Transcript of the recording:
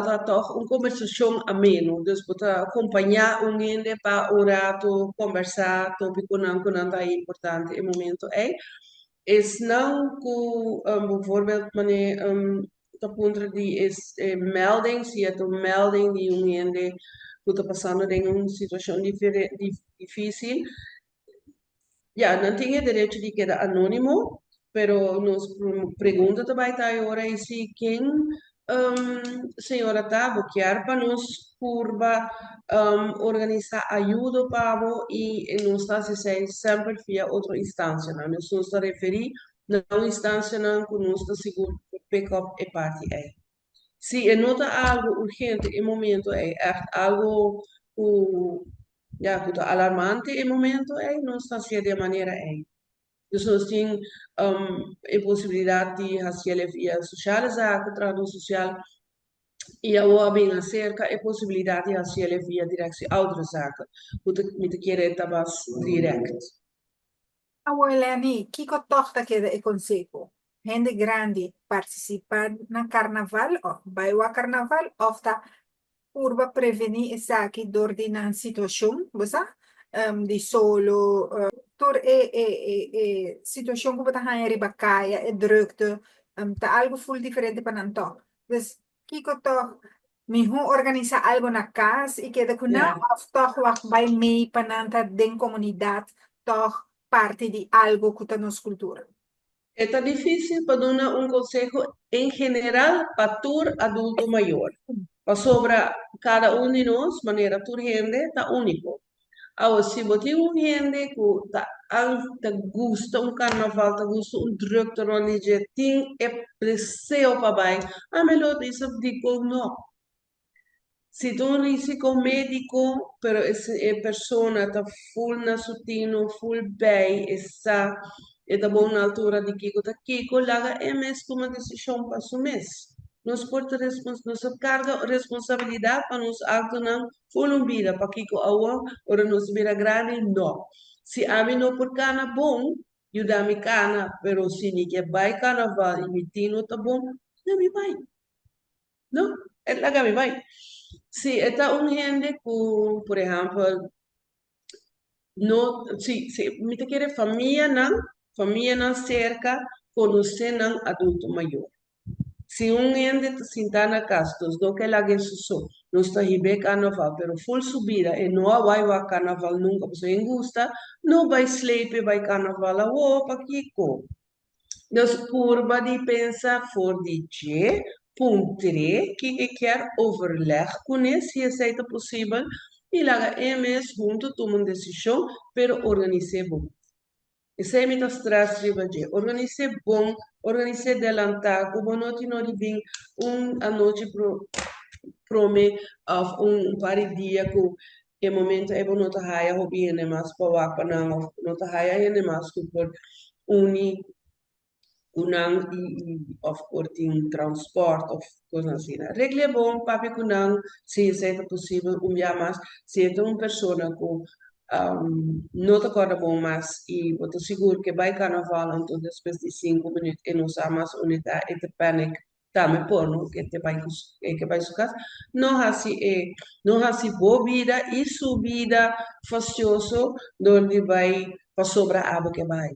Karnaval ta tòg un kombersashon ameno, dus bo ta kompañá un hende pa un ratu kombersá tópikonan ku nan ta importante e momento ei. Esnan ku bijvoorbeeld manera ta puntra di e melding, si e ta un melding di un hende ku ta pasando den un situashon difísil, ya, nan tin e derecho di keda anónimo, pero nos pregunta ta bai ta e ora ei si ken señora ta, bo kier pa nos purba organisá ayudo pa bo i nos ta hasi esei semper via otro instansianan. Dus nos ta referí na un instansianan ku nos ta sigur por pick up e parti ei. Si e no ta algu urgente e momento ei, ègt algu ku ya ku ta alarmante e momento ei, nos ta hasié di e manera ei. Dus nos tin e posibilidat di hasiel via sociale zaken, trahadó sosial, i awor a bin aserka e posibilidat di hasiel via Directie Ouderenzaken, ku ta mi ta kere ta mas dirèkt. Awor Lenny, kiko tòg ta keda e konseho? Hende grandi partisipá na karnaval òf bai wak karnaval òf ta purba prevení esaki dor di nan situashon, bo sa, di solo, tur e e e situashon ku bo ta haña riba kaya, e drukte, ta algu ful diferente pa nan tòg. Dus kiko tòg mihó organisá algu na kas i keda ku nan òf tòg wak bai mei pa nan ta den komunidat tòg parti di algu ku ta nos kultura? E ta difísil pa duna un konseho en general pa tur adulto mayor, pasobra kada un di nos, manera tur hende, ta úniko. Awe, si bo tin un hende ku ta ta gusta un karnaval, ta gusta un drukte rònt di dje, tin e deseo pa bai, ami lo bisa dikon no. Si ta un risiko médiko, pero e persona ta ful na su tino, ful bei, e sa, e ta bon na altura di kiko ta kiko, laga e mes tuma desishon pa su mes. Nos por ta nos ta karga responsabilidat pa nos aktonan ful un bida, pakiko awor ora nos bira grandi? No. Si ami no por kana bon, yuda mi kana, pero si mi ke bai karnaval i mi tino ta bon, laga mi bai. No, e laga mi bai. Si e ta un hende ku, por ehèmpel, no, si, si, mi ta kere famianan, famianan serka konosé nan adulto mayor. Si un hende ta sintá na kas, nos no ke lag'é su so, nos ta hib'é karnaval, pero ful su bida e no a bai wak karnaval nunka pasobra e gusta, no bai sleip'e bai karnaval awor, pakiko? Nos purba di pensa for di dje, puntr'é kiko e kier, overleg kuné si esei ta posibel i laga e mes huntu tuma un desishon, pero organis'é bon. Esei mi ta stress riba dje, organis'é bon, organis'é delantá ku bo no tin no di bin un anochi promé òf un par di dia ku e momento ei bo no ta haya hopi hende mas pa wak pa nan òf no ta haya hende mas ku por uni ku nan i òf por tin transpòrt òf kosnan asina. Regl'é bon, papia ku nan si esei ta posibel un bia mas. Si e ta un persona ku no ta kòrda bon mas i bo ta sigur ke bai karnaval anto despues di sinku minüt e no sa mas unda e ta, e ta panic tambe por no ke te bai ku e ke bai su kas. No hasi e no hasi bo bida i su bida fastioso dor di bai pasobra abo ke bai.